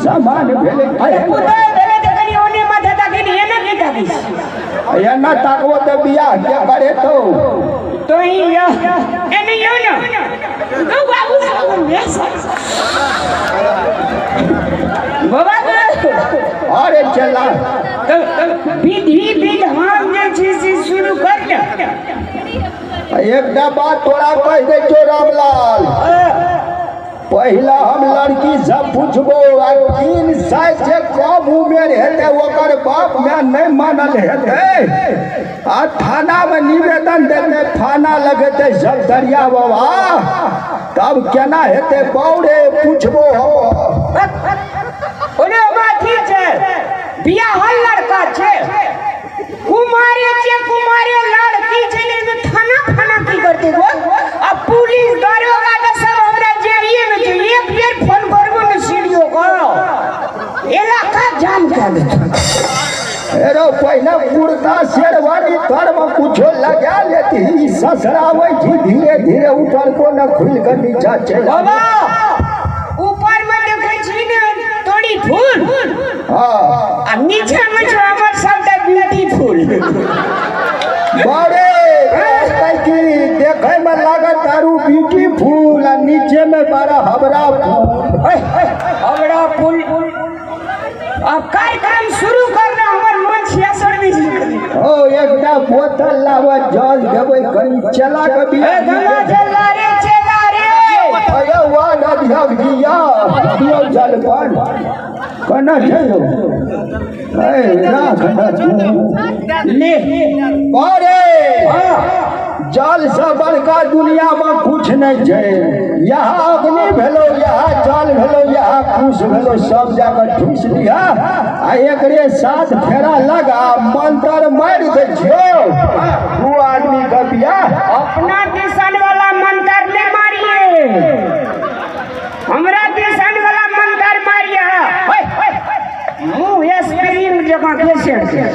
सामान भेलै। अरे पुतोह भेलै तऽ कनि ओने माथा ताकी ने, एना की ताकी छी? एना ताकबो तऽ बियाह के करे तो। तो ही यो एने यो न गौ बाबू बाबा। अरे चला। तऽ विधि विधान जे छै से शुरू कर ने। एकटा बात तोरा कहि दै छौ रामलाल, पहिला हम लड़की से पूछबो आ 3 साल से कम उमेर हेतै ओकर बाप माय नहि मानल हेतै आ थाना में निवेदन देतै, थाना लगेतै सब दरिया बाबा, तब केना हेतै बौरे? पूछबो हम। ओने बात ठीक छै, बियाहल लड़का छै, कुमारे छै, कुमारे लड़की छै, लेकिन थाना थाना की करते गो? आ पुलिस दरोगा के सब हमरा जेबिए में छै, एक बेर फोन करबो ने सीडीओ को, इलाका जाम कर देतो। एरो पहले कुर्ता शेरवानी तर में कुछो लगा लेती, ई ससराबै छी धीरे धीरे ऊपर को न खुल के नीचा चलि। बाबा, ऊपर में देखै छी ने तोड़ी फूल। हाँ। आ नीचा में छौ हमर सबटा ब्यूटीफुल। बारे की देखै में लागत तारू ब्यूटीफुल आ नीचे में बड़ा हबरा फूल। हमरा पुल। अब कार्यक्रम शुरू करना, हमर मन छियासठ बीस। ओ एकटा बोतल लाबऽ, जल देबै कनि चला के। ए गंगा चला रे, चला रे। अरे वाह अध्यक्ष जी, या दियौ जलपान कना छै यौ? ए राख न तू। ले। अरे जल से बड़का दुनिया में कुछ नहीं छै। यहाँ अग्नि भेलो, यहाँ जल भेलो, यहाँ कुश भेलो, सब जाकर ठूस लिहा आ एकरे साथ फेरा लगा मंत्र मारि दै छियौ, दू आदमी के बियाह। अपना दिसन वाला मंत्र नहीं मारिए, हमरा दिसन वाला मंत्र मारिए। मुँह स्प्रिंग जकाँ के सेट छै।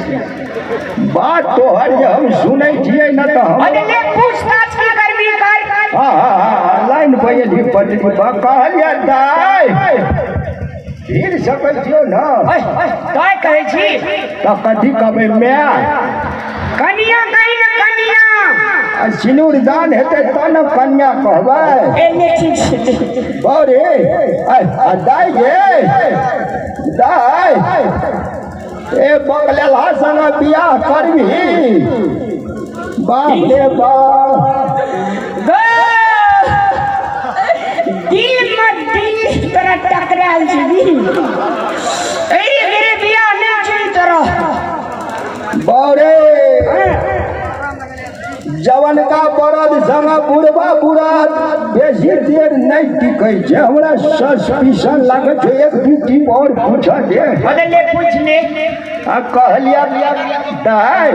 बात तोहर जे हम सुनै छियै ने तऽ हम अरे ले, पूछताछ की करबी कर। हाँ हाँ हाँ, लाइन पर एली पटरी पर। कहलियै दाइ भीड़ सकै छियौ ने? तोय कहै छी? तऽ कथी कहबै, माय? कनिया कही ने, कनिया। आ सिनूर दान हेतै तब ने कन्या कहबै। एने ठीक छै। बौरे आ दाइ गे दाइ, ए बकलेलहा संग बियाह करबही? बाप रे बाप। दिल में दिल तोरा टकरायल छै दिल। अरे मेरे बियाह नहि छै तोरा। बौरे, जवनका बरद संग बुढ़बा बुढ़त बेसी देर नहि टिकै छै। हमरा सस्पिशन लागै छै, एक दू टीप और पूछऽ दे। बदले पूछ ले। आ कहलिया दाइ,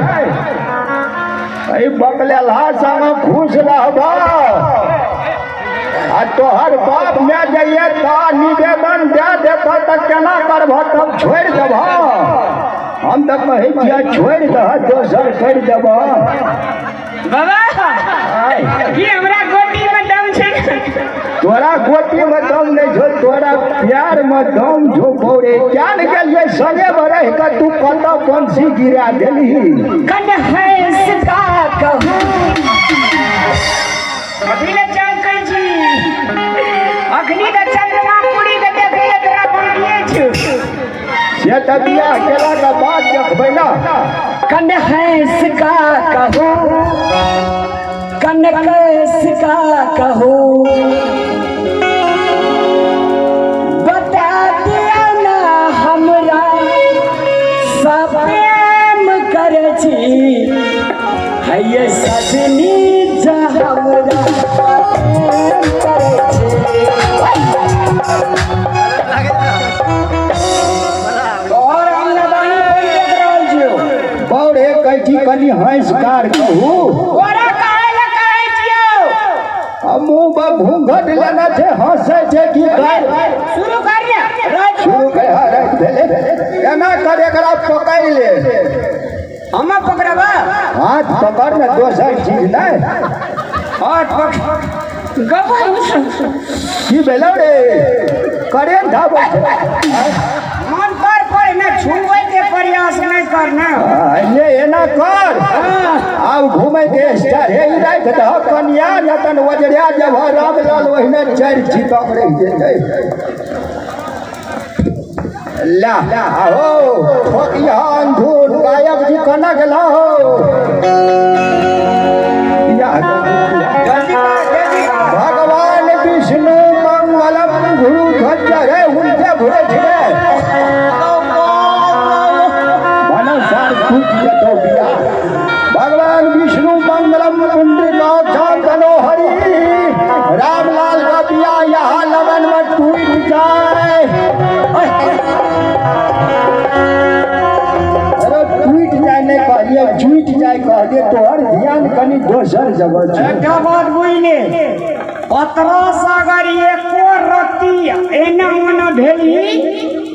एहि बकलेलहा संग खुश रहबह आ तोहर बाप माय जइए तऽ निवेदन दए देतह तऽ केना करबह? तब छोड़ि देबह? हम तऽ कहै छियै छोड़ि दह, दोसर करि देबह। बाबा। आय। की हमरा गोटी में दम छै ने? तोरा गोटी में दम नहीं छौ, तोरा प्यार में दम छौ। बौरे, क्या ने गेलियै संगे में रहि कऽ तू कतऽ बंसी गिरा देलही। कन हंस का कहूँ, अभी ले चमकै छी, अखनी तऽ चंद्रमा पूरी के देखै ले तोरा बाकिए छौ। से तऽ बियाह केलाके बाद देखबै ने। कन हंस का कहूँ, कन कैस का कहूँ, बता दिया ना हमरा सब प्रेम करै छी हैये सजनी जा हमरा प्रेम करै छी। तोहर हम नदानी फोन देख रहल छियौ। बौरे, कहै छी कनि हँसि कार कहू। तोरा कहै लए कहै छियौ। आ मुँह पर घूंघट लेने छै, हँसै छै की कर? शुरू कर ने राति। शुरू कर। हाँ, राति भेलै। एना कर, एकरा पकड़ि ले। हम पकड़बा? हाथ पकड़ ने, दोसर चीज नहि। हाथ पकड़ गवा। की भेलौ रे? करेंट आबै छै। मन कर पर ने छुबै के प्रयास नहि करना। ले एना कर, आब घूमे के स्टार हे ई राखि दह कनिया, जतन वजरिया जब रामलाल ओहिने चारि छिटक रहि जेतै। ला आहो ठोकिया अंधूर गायक जी कना गेला हो। या जल्दी कर, जल्दी कर। भगवान विष्णु मंगलम गुरु ध्वज रे उनके घुरे छिरे मानव सार टूट जतो बिया। भगवान विष्णु मंगलम पुंडरीकाक्षां तनो हरि, रामलाल का बिया यहाँ लगन में टूट जाए। अरे टूट जाए नहीं कहलिए, छूट जाए कहलिए। तोहर ध्यान कनी दोसर जगह छै। एकटा बात बुझले, पतरा सागर एको रत्ती एना ओना भेली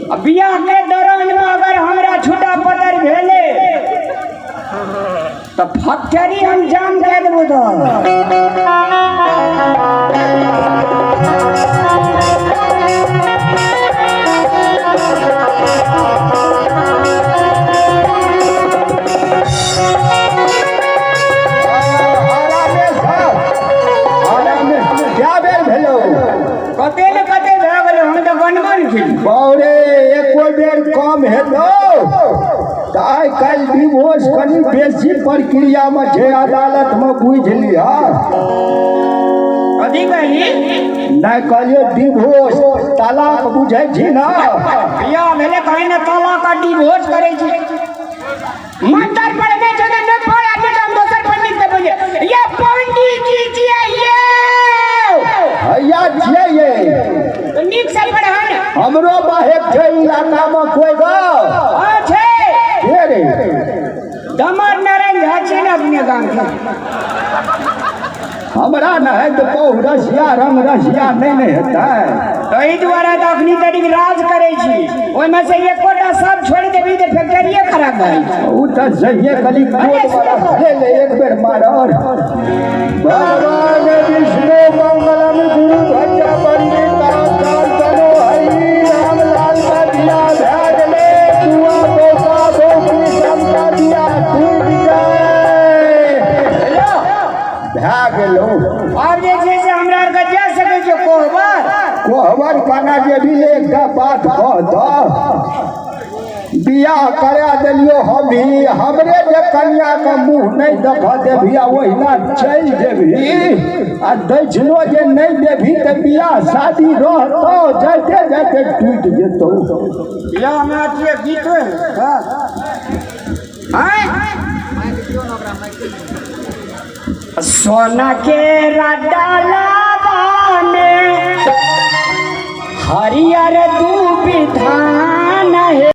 आ बियाह के दौरान में अगर हमरा छूटा पतर भेले तऽ फैक्ट्री हम जाम कए देबो। तो आरामे से, आरामे। क्या बेर भेलो? कते ने कते भए गेलै, हम तऽ बनबो ने खेली। बाउरे, एको बेर कम हेतौ तऽ आइ काल्हि डिवोर्स कनि बेसी प्रक्रियामे छै अदालतमे, बुझि लिह। कथी कहली? नहि कहलियौ डिवोर्स, तलाक बुझै छी ने? बियाह भेलै कहीं ने तलाक आ डिवोर्स करै छी। मंत्र पढ़ने छै तऽ नहि पढ़ आदमी तऽ हम दोसर पंडित के बोलिए। ये पंडित जी छियै ये। हैया छियै ये। तऽ नीक से पढ़ा ने। हमरो बाहेक छै इलाकामे कोइ गो? हाँ छै। के रे? दमर नारायण झा छै ने अपने गाम के। हमरा नहि तऽ बहु रसिया रंग रसिया नहि ने हेतै। एहि दुआरे तऽ अखनी तक राज करै छी, ओहिमे से एकोटा सब छोड़ि देबी तऽ फैक्ट्रिये खराब भए जेतै। ओ तऽ सहिए कनि कोट वाला ले ले, एक बेर मारर। भगवान विष्णु मंगलम गुरु ध्वज पंडित तनो हरि, रामलाल का बियाह भए गेलै। दुआ बौका बौकी सबका बियाह टूटि जाय। हेलो। भए गेलौ। आब जे छै से हमरा आरके जा सकै छियै कोहबर। कोहबर कना जेबही? एकटा बात कह दह, बियाह करा देलियो हमही, हमरे जे कनियाके मुँह नहि देख देबही आ ओहिना चलि जेबही आ दक्षिणो जे नहि देबही तऽ बियाह शादी रहतौ? जाइते जाइते टूटि जेतौ। बियाहमे अथिये गीत होइ आँय सोना के डालावा में हरियर दूबि धान हे।